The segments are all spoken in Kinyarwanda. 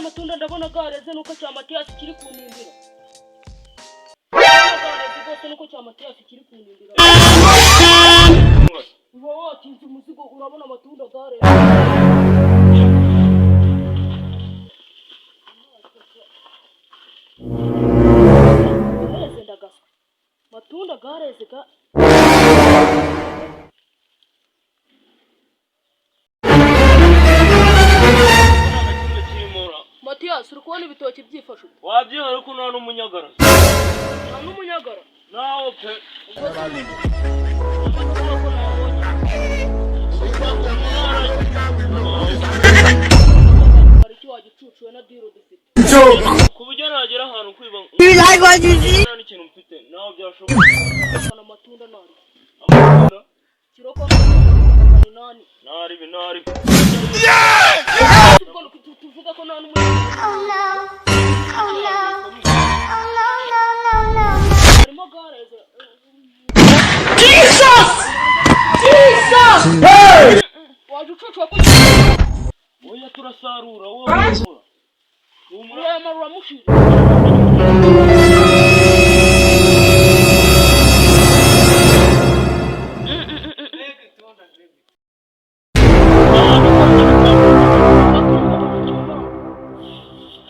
Amatunda ndabona gareze nuko cya Matiyasi kiri kunindira. Gareze rwose nuko cya Matiyasi kiri kunindira. Uba watinze umuzigo, urabona amatunda gareze. Gareze ndagaswe. Matunda gareze ga. Matiyasi, uri kubona ibitoki byifashe ute? Wabyihora ko nta n'umunyagara. Nta n'umunyagara. Nawe pe. Ubwo se amatunda ko nabonye. Hari icyo wagicucuwe na diro dufite. Ku buryo nagera ahantu kwiba nta n'ikintu mfite, nawe byashoboka. Kana amatunda nari. Amatunda. Kiroko 800. Naribi naribi. Ubwo tuvuga ko nta n'umunyagara. Oh no. Oh no. Oh no, no, no, no. Harimo gareze. Jesus! Jesus! Waje ucucuwe ko Oya, turasarura wowe. Humura. Humura. Urayamara uramushira.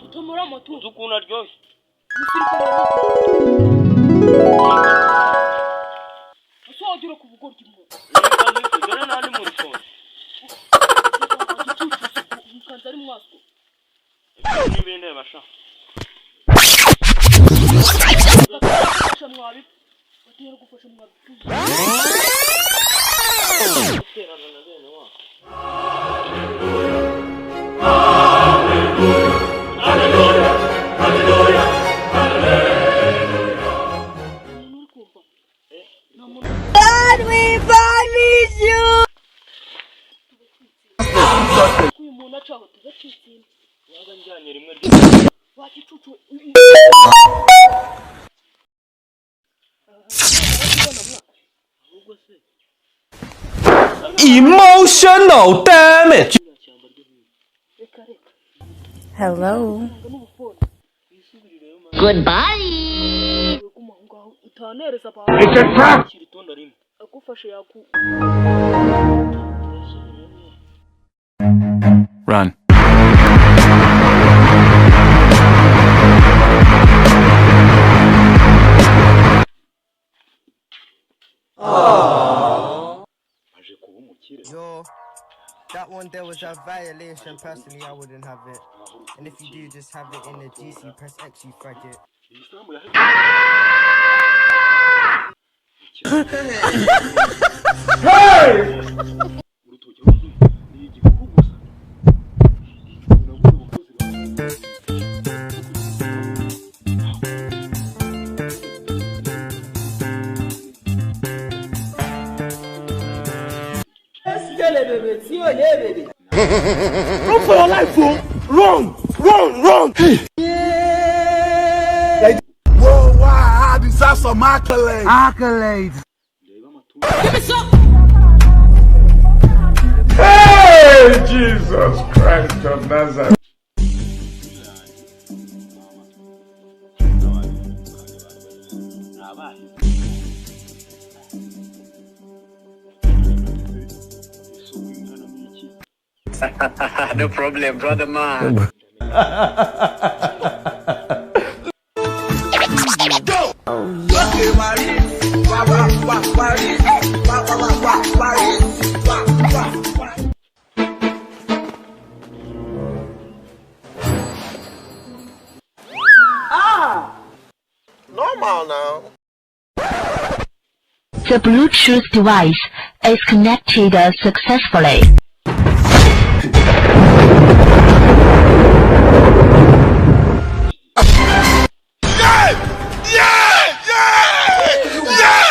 Utumura amatunda. Uzi ukuntu aryoshye. Umusirikare ese wagira ku bugoryi mwe. Dore n'andi mu rutoki. Mukanza ari mwaswo. N'ibindi basha. Gufasha mwabi. Batera gufasha mwabi. Guterana na bene wabo. Umuntu uri kumva. Nta muntu. God, we promise you. Ko uyu muntu acaho tugacitsinda. Waga njyanye rimwe ryo. Wagicucu. Ahubwo se Emotional damage! ririya shyamba ryo hino. Reka reka. Hello. Nanga n'ubufone. Twisubirireyo mama. Goodbye. Guma aho ngaho utanereza abantu. Shyira itunda rimwe. Agufashe yaku. Twisubirireyo. Run. Aje kuba umukire. Yo, that one there was a violation. Personally, I wouldn't have it. And if you do, just have it in the GC. Press X, you faggot. Iyi sambu yahe urutoki ni igikuru gusa, nabuze abakozi ba Run for your life, oh! Run! Run! Run! Whoa, wow, I deserve some accolades. Accolades. Ndeba amatunda. Hey, Jesus Christ of Nazareth. Yanjye n'abantu ni abahize isoko ingana n'iki. No problem, brother man. Normal now. The Bluetooth device is connected successfully. Yeah! Yeah! Yeah!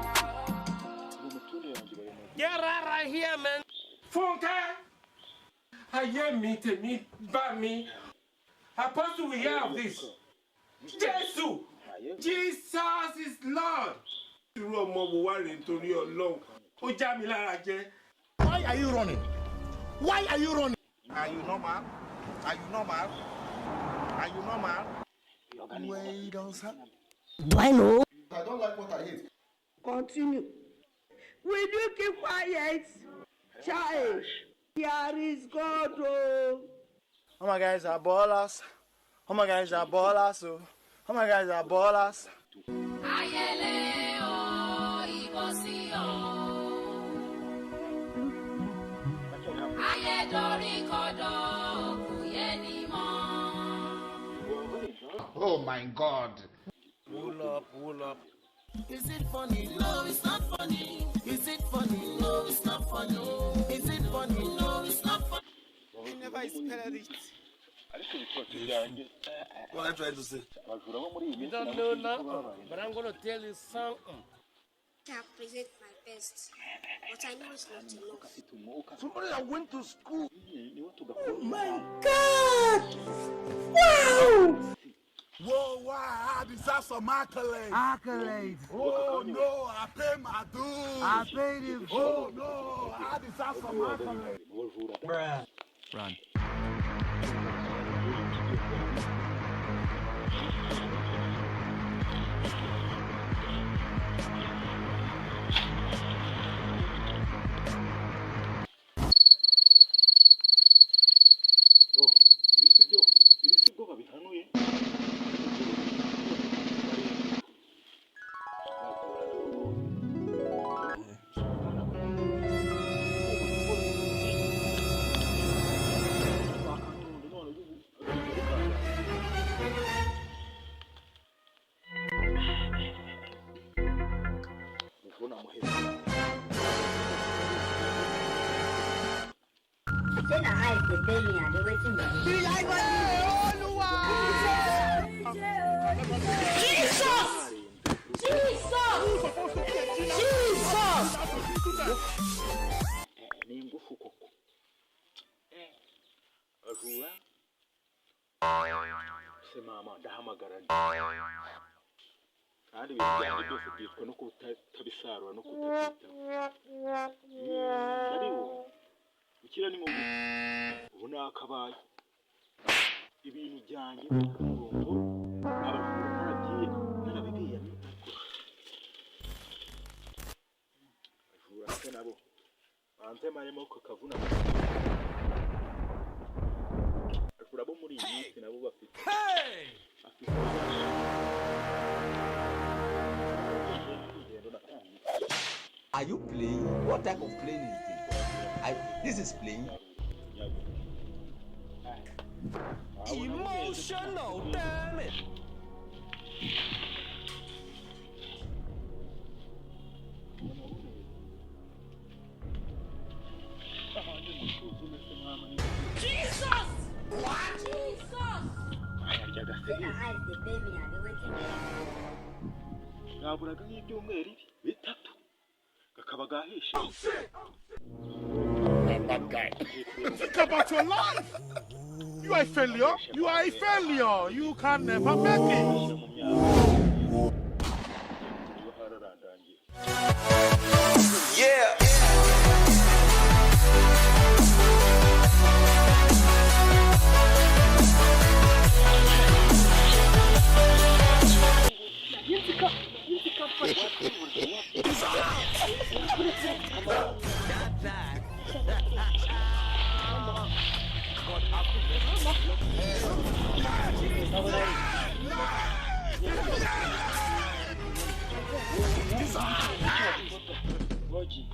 Ngo amatunda yanjye bayamaze. Get out right here, man. Fúnkẹ́, ayé mi tèmi bá mi. Apostle, we hear of this. Jésù, Jesus is Lord. Irú ọmọ wo wá rèé nítorí Ọlọ́run? Ó já mi lára jẹ. Why are you running? Why are you running? Are you normal? Are you normal? Are you normal? Wait on, sir. Do I know? I don't like what I hate. Continue. Will you keep quiet? Child, here is God. Oh. All my guys are ballers. All my guys are ballers. Oh. All my guys are ballers. Ayẹlẹ o, ìbò sí o. Ayẹdorí kodò kò yé ni mọ́. Oh my God. Pull up, pull up. Is it funny? No, it's not funny. Is it funny? No, it's not funny. Is it funny? No, it's not funny. I never expected it. Ariko ibitoki byanjye. What are you trying to say? Abajura bo muri iyi You minsi don't nabo know sinzi ko nothing, babaye. but I'm gonna tell you something. I present my best, but I know it's not enough. Afite umwuka. Somebody that went to school. Niwe tugakora. Whoa, wow, I deserve some accolades. Accolades. Oh no, I pay my dues. I paid it. Oh no, I deserve some accolades. Abajura. Run. Oh, ibi si byo, ibi si bwo babihanuye. Say na eyes dey pain me and dey wetin be Do you like what you Jesus! Jesus! Jesus! Ni ingufu koko. Abajura se mama ndahamagara nde? Kandi ibintu byanjye byose byitwa no kutabisarura no kutabyitaho. Ndabibonye gukira ni mubi, ubu nakabaye ibintu byanjye biri ku murongo, abajura naragiye narabibiyamye, ariko abajura se nabo banze maremo kakavuna. Abajura bo muri iyi minsi nabo bafite urugendo natangiye. Are you playing? What type of playing is this? This is playing. Emotional damage. Jesus! What? Jesus! Say na eyes dey pain me and dey wetin be Yaburaga nk'ibyumweru 3 kakaba gahishe. Think about your life. You are a failure. You are a failure. You can never make it. Ashyira mu myaka niba hararandangiye. Yeah. Wagiye.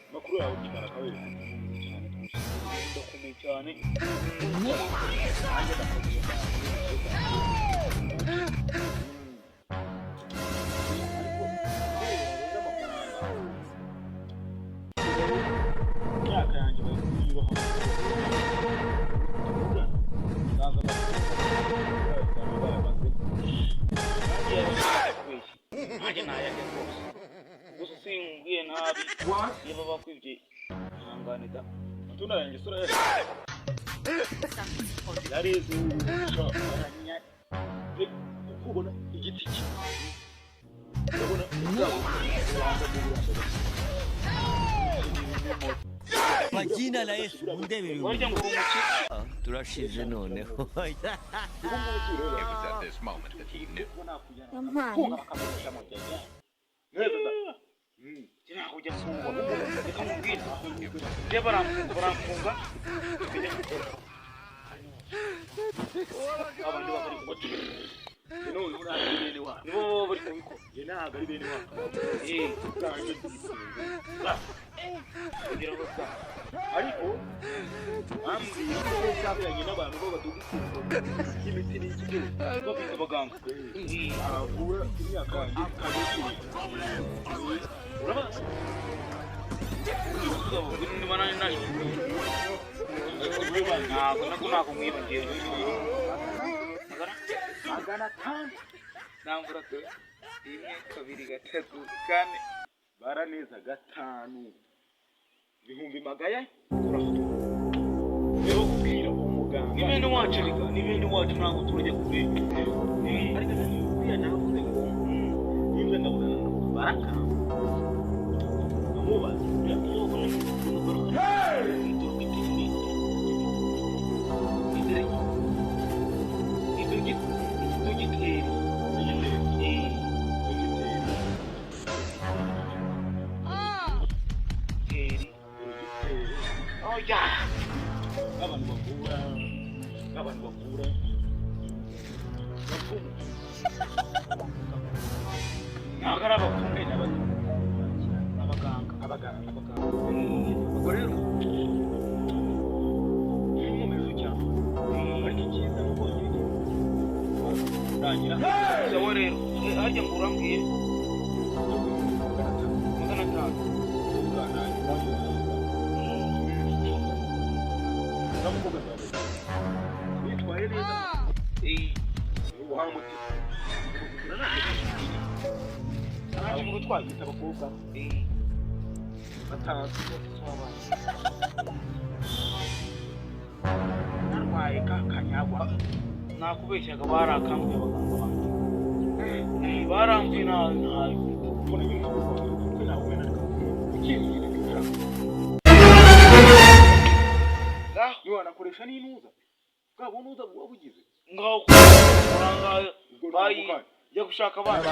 Amakuru yawe ukimara kabiri cyane rwose, ndakomeye cyane nanjye ndakomeye cyane. Ariko rero amafaranga nabi. Niba bakwibye ihangane da. Amatunda yanjye isura yayo yareze. Uko ubona igiti cye, urabona Kwa jina la Yesu mundebere. Warya ngo uri umukire. Turashize noneho. Neza da. Ntabwo ujya mfungwa, reka nkubwire. Njye baramfunga, baramfunga. Abandi baba bari kubatuka. None ntabwo ari bene wacu. Nibo baba bari kubikora. Njye ntabwo ari bene wacu. Kugira ngo sa Ariko bambwiye ko byaberanye n'abantu b'abadogiteri y'imiti n'iki byose. Babita abaganga. Avura imyaka yanjye kabiri. Urabazi? Niba nari naje kukwiba, ntabwo nabwo ntabwo mwiba ngewe. 500. Nangura pe. 1 2 3 4. Baraneza 5. Ibihumbi magaya urafotora. Rero kubwira umuganga. Ni bene wacu reka, ni bene wacu, ntabwo turajya kure. Ariko buriya navuze ngo nimba ndabona baraka amubaza Iyo ubona umuntu dogiteri. Teri. Oya. Abantu bavura, abantu bavura bapfumu. Ntabwo ari abapfumu, abaganga. Abaganga, abaganga. Ubwo rero nkomeje cyane, ariko icyiza ni uko wagira rangira. Sawa rero, harya ngo urambwiye 500. Witwaye neza wamuti ntabwo twagita abakobwa batanu narwaye ka kanyagwa. Nakubeshyaga, barakambuye abaganga banjye. Barambuye nabi. Ubona nyine ko nawe ukiyongera niwanakoresha n'intuza bwa bunuza buba bugize. Ngaho urangaye bayi jya gushaka abana.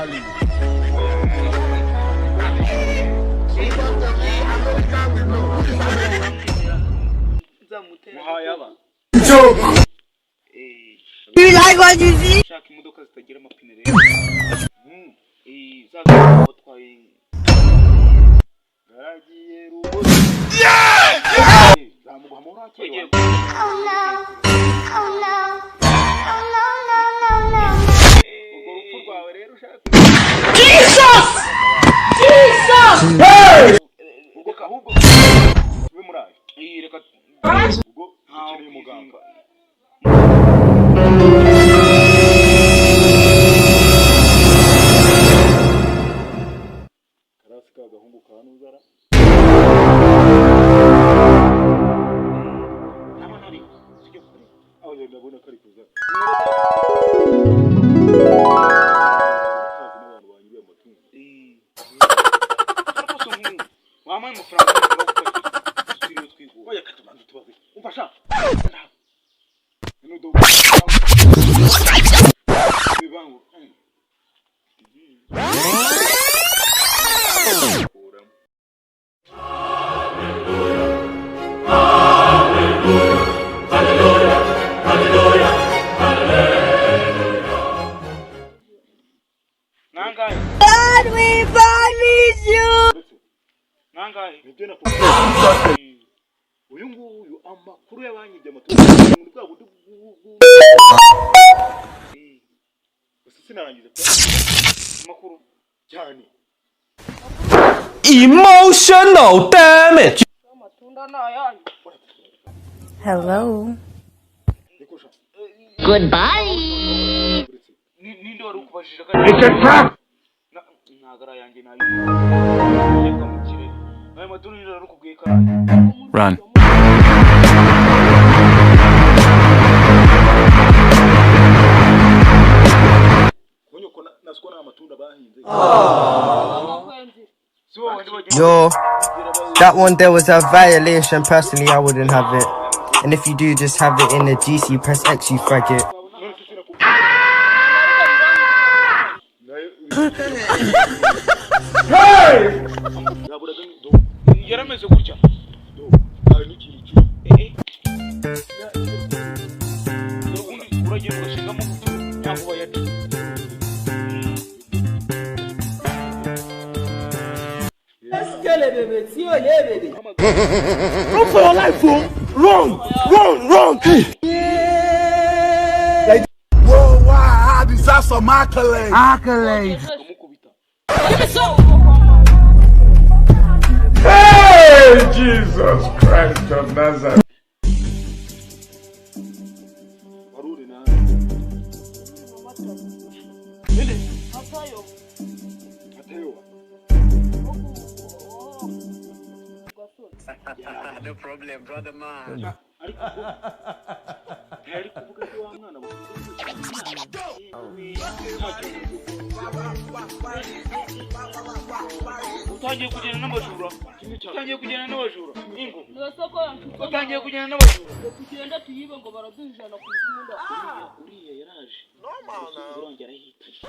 Nzamutera. Muhaye aba. You like what you see? Shaka imodoka zitagira amapine rero. Zaza batwaye. Garagiye rugo zamuguha amahoro akeye. Oh no. Oh no. Oh no, no, no, no. Urwo rupfu rwawe rero ushaka. Jesus! Jesus! Ubwo ahubwo ube muri ayo. Reka ubwo dukeneye muganga. Karasi ka gahungu ka nuzara. Ndabona ari sijya kure. Aho ndabona kari kuza. Kazi n'abantu banyiriye amatungo. Ariko se nk'ubu wampaye amafaranga yo gufasha twiriwe twigura. Oya katubanza tubaze. Umva sha. Nudo. Bibango. Kuramo. Nangahe? God, we promise you. Nangahe? Nibyo nakubwiye. Uyu nguyu amakuru y'abanyibye amatungo muri bwa buryo gusa sinarangiza amakuru cyane. Emotional damage. Amatunda ni ayanyu. Hello. Goodbye. Ninde wari ukubajije? It's a trap! Ntabwo ari ayanjye, nayo reka mu kirere. Ayo matunda nijoro narukubwiye karaye. Run. Yo, that one there was a violation. Personally, I wouldn't have it. And if you do, just have it in the GC. Press X, you faggot. Yarameze gutya. Ubundi uragenda ugashingamo ntabwo bayaca. Run for your life, oh! Run! Run! Run! Whoa, wow, I deserve some accolades. Accolades. Hey, Jesus Christ of Nazareth. No problem, brother man. Utangiye kugenda n'abajura, utangiye kugenda n'abajura ingo, utangiye kugenda n'abajura. Tugenda tuyibe ngo baraduha 100 ku itunda. Uriya yaraje urongera arahitanye.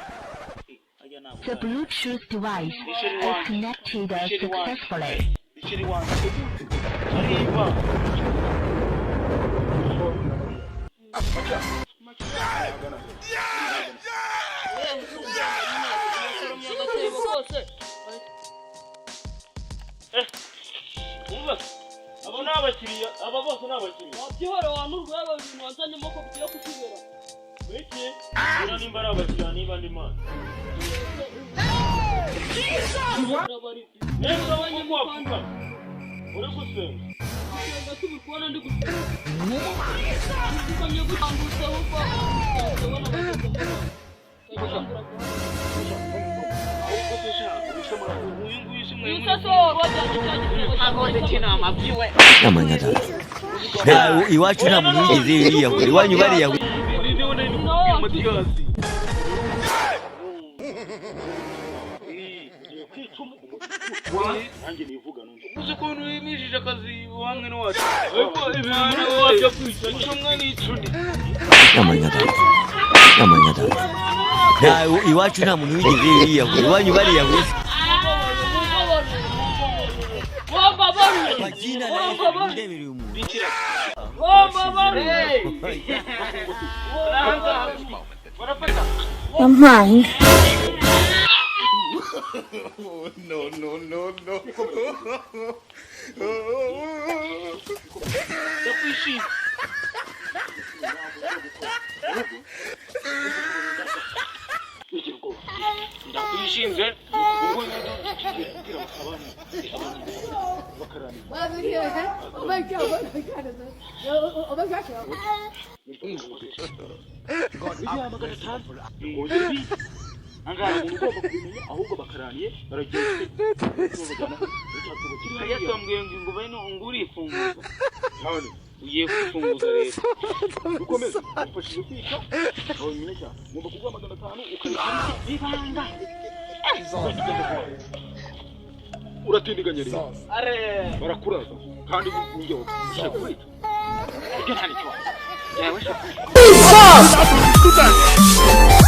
Ajya ntabwo The Bluetooth device is connected successfully. Isheri wanjye ariba. Abo ni abakiriya, aba bose ni abakiriya. Wabyihora wa n'urwego ibintu wanzanyemo ko bigiye kutubera. Wiki, uriya nimba ari abakiriya niba ndi mana. Niba urabonye wapfuka, uri gusenga. Gusenga turi kubona ndi gusenga. Ukamye gutambutseho uko ndabona Iwacu nta muntu wigeze yiyahura, iwanyu bariyahura. Uzi ukuntu wimijije akazi wa mwene wacu. Ibintu kwica umwe n'icundi. Iwacu nta muntu wigeze yiyahura, iwanyu bariyahura. Yampaye. No, no, no, no. Ndakwishima. Ndakwishinze. Ahubwo bakaraniye baragiye. Yatambwiye ngo bene ngurifunguza. Ugiye kwifunguza rero. Ukomeze umfashije kwica. Wonyine cyane. Ngomba kuguha 500 ukayikora ibanga. Uratindiganya rero. Barakuraza kandi ninjye ushaka kwica. Ibyo nta nicyo. Yawe shaka. Jesus!